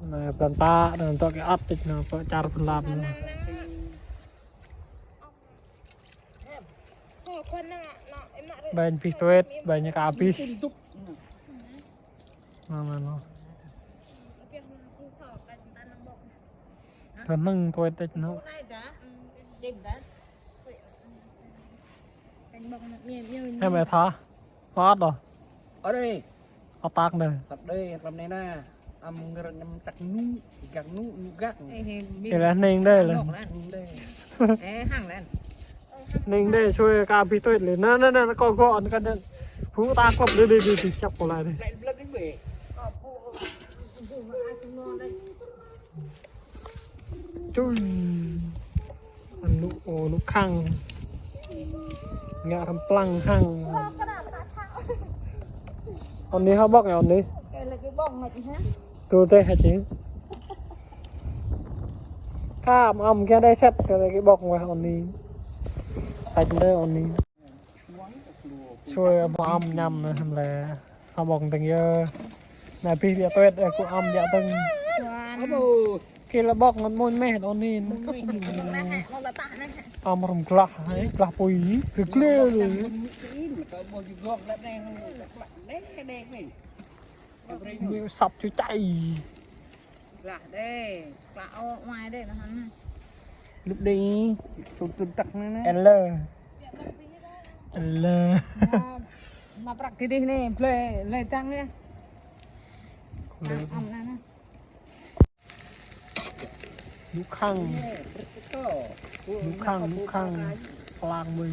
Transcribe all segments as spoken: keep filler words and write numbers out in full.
Anai, pơlăn pă, anai, tŏ kơ ăt tĕč anai, tŏ čar pơlăn. Ƀañ abih tuet, ƀañ kơ abih. Anai, anai, anai. Tơ năng tuet tĕč anai. Hơmĕ tha. Ăt ôh. Ăt đơi. Ăt tăk đơi. Ăt đơi, lăm anai anai. Ăm ngơ ñăm tăk ñu, gak ñu, ñu gak. Ê, ê, ê, lĕ ning đơi lĕ. Ning đơi. Ê, hăng lĕ. Ning đơi, sui kơ abih tuet lĕ. Anai, anai, anai, kâo gŏ, anai kâo đơi. Hŭ ta klăp đơi, đơi, đơi, đơi, čăp kâo lĕ đơi. Čui. Anŭn, ơ, anŭn khăng. Ngă răm plăng hăng. Anai hă ƀŏk anai? Tui tĕh hă čih. Khăm ăm kiăng đơi sĕt kơ lĕ kơ ƀŏk wah anai. Tăč đơi anai. Sui ăm ăm ñăm anai hăm lĕ. Hăm ƀŏk tơ̆ng yơh. Anai abih biă tuet, ơ, kơ ăm biă tơ̆ng. Kơ lĕ ƀŏk ngăn mơ̆n meh đôč anai. Ăm răm glah, hă, glah apui, glah glah. Mui săp ču čai. Glah đơi, glah ôh, mai đơi, anai hăn. Lŭp đơi, tŭn tŭn tăk anai anai. Ê lơ. Ê lơ. Mă prăk kơ dih anai, blơi, blơi tăng anai. Blơi. Ăm anai anai. Anŭn khăng. Anŭn khăng, anŭn khăng. Plang mui.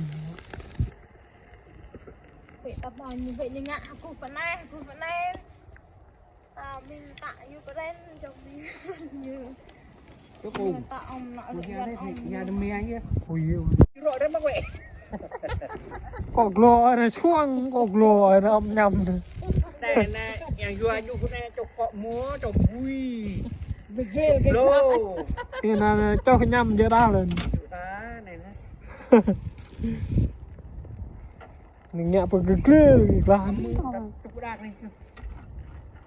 Wĕ tăp mă ñu wĕ ñu ngă, kơ pơnai, kơ pơnai. Ta min ta yu pơren, jong min yu. Yu pơren ta ôm nă. Ui, yu. Ui, yu. Rŏ đơi mă wĕ. Kâo glô anai suang, kâo glô anai ăm ñăm. Anai, anai, yang yu aju anai čŏk kŏ mua, čŏk bui. Begel, begel. Glô. Anai, anai, čŏk ñăm jơ̆ đah lĕ. Ta, anai, anai. Anai ngă pơgegel, glah. Čŏk đah anai.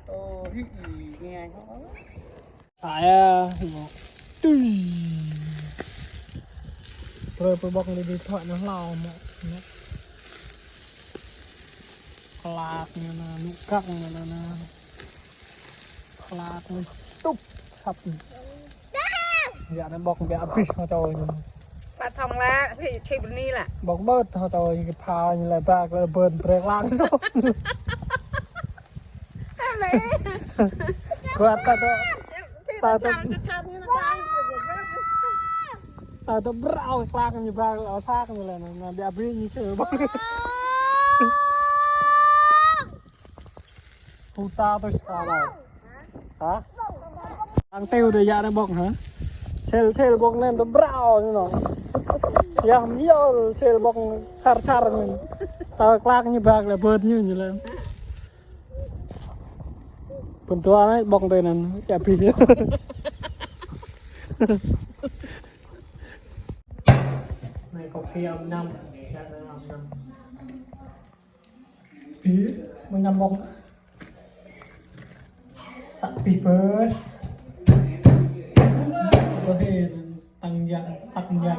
Ơ, hĭ, hĭ, nghe. Ai, tui. Brơi pơƀŏk đi điện thoại anai hlâo mơ̆. Klak anai anai, anŭn gak anai anai. Klak anai tŭp, săp anai. Yă anai ƀŏk biă abih hă čô ñu. Pă thong lĕ, hĭ, čih bơni lĕ. Ƀŏk ƀơ̆t hă čô ñu kơ pha ñu lĕ bak lĕ bơ̆n brơi klak sô. Kuat ta tơ. Ta tơ. Ta tơ brao klak ñu bak lĕ sak ñu lĕ anai biă abih ñu sơ ƀŏk. Hŭ ta tơ sa lĕ. Hă? Ang teo đơi yă đơi ƀŏk hă? Sel, sel ƀŏk anŭn tơ brao ñu anŭn. Yă hăm yol sel ƀŏk sar sar anŭn. Ta klak ñu bak lĕ bơ̆t ñu ñu lĕ. Pơ̆n tua anai ƀŏk tơ anŭn, čă abih. Anai kâo kiăng ăm ñăm, kiăng ăm ñăm. Abih, mơ̆ ñăm ƀŏk. Săp abih bơ̆t. Bơ̆t hĭ, tăng jă, tăng jă.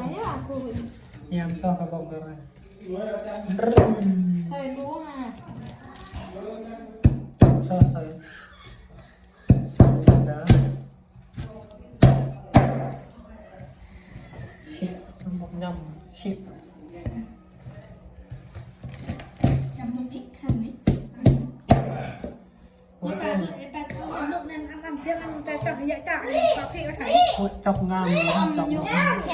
Ñăm soh kơ ƀŏk gơ̆. Brrrr. Soh, soh. Soh, soh dah. Sip, ƀŏk ñăm, sip. Ñăm mơ̆ng anai, khăn anai. Ôi, ôi. Ôi, chọc ngang, chọc ngang.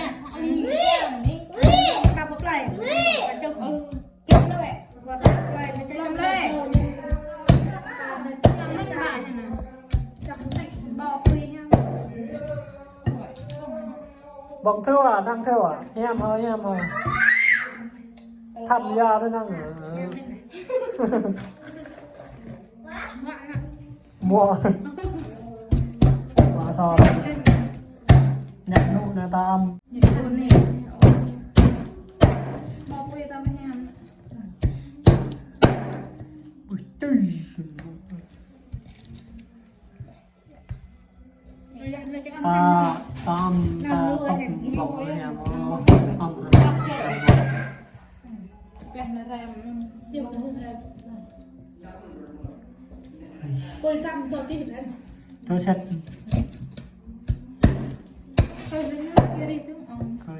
Ƀŏk thâo à, năng thâo à? Hiam hă, hiam hă. Thăm ya thế năng hă? Mua. Mua sao? Nhặt nụ nè tam. Ui, tui. Ta, ta ăm, ta tŏk ƀŏk anai, ăm, ăm. Ôi, căng rồi, cái gì đấy. Tôi sẽ. Thôi, nó kia đi chứ. Ờ. Thôi.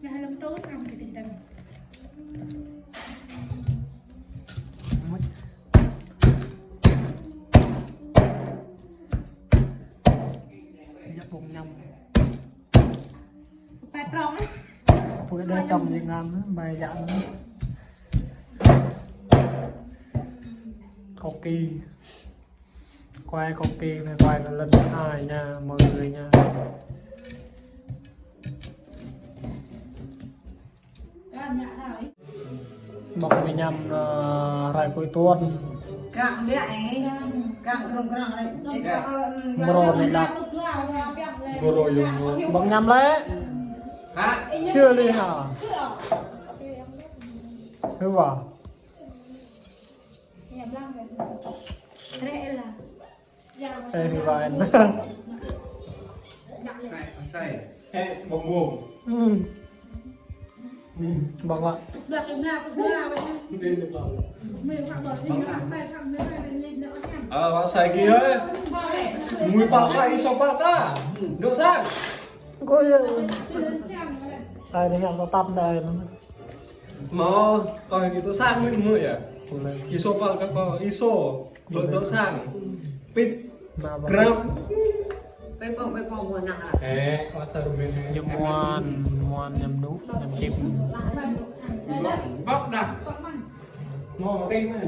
Nhà hai lăm trôi, ăn cái gì đấy. Mất. Nhập bụng nhầm. Phải tròn á. Bữa đó trồng gì ngon á, bài dặn á. Cà phê. Quay cà phê này, quay là lần thứ hai nha, mọi người nha. Ƀŏk mì nhắm, ờ, hrơi cuối tuần. Căng biă ê, căng krông krông rai. Mrô mì đăp. Mrô yŭng. Ƀŏk mì nhắm lĕ? Hả? Chưa đi hả? Hứa à? Ê, hứa à? Ê, bông bông. Ừ. Bông lắm. Ờ, bác sai kia ấy. Mui pal ka, iso pal ka. Dŏ sang. Ôi giời. Ai, đi ăn tao tăm đây. Mâo, kâo hĭ dŏ sang mĭn mơ̆ yơh. Iso pal ka kâo, iso. Ƀơi dŏ sang. Pit. Grab. Pê pông, pê pông mơ̆ nang ah. Ê, kâo sa rơmen. Ñu muan, muan ñăm nŭ, ñăm čip. Bŏk đah. Mâo, teng mơ̆.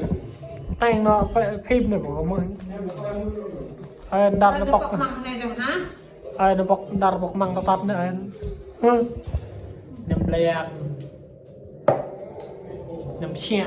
Teng nŏ, pê, phim nŏ, kâo mơ̆. Ê, đar nŏ pŏk. Pŏk măng anai dong, hă? Ê, nŏ pŏk, đar pŏk măng tơtăp nŏ, ê. Hơ. Ñăm ƀlĕk. Ñăm siă.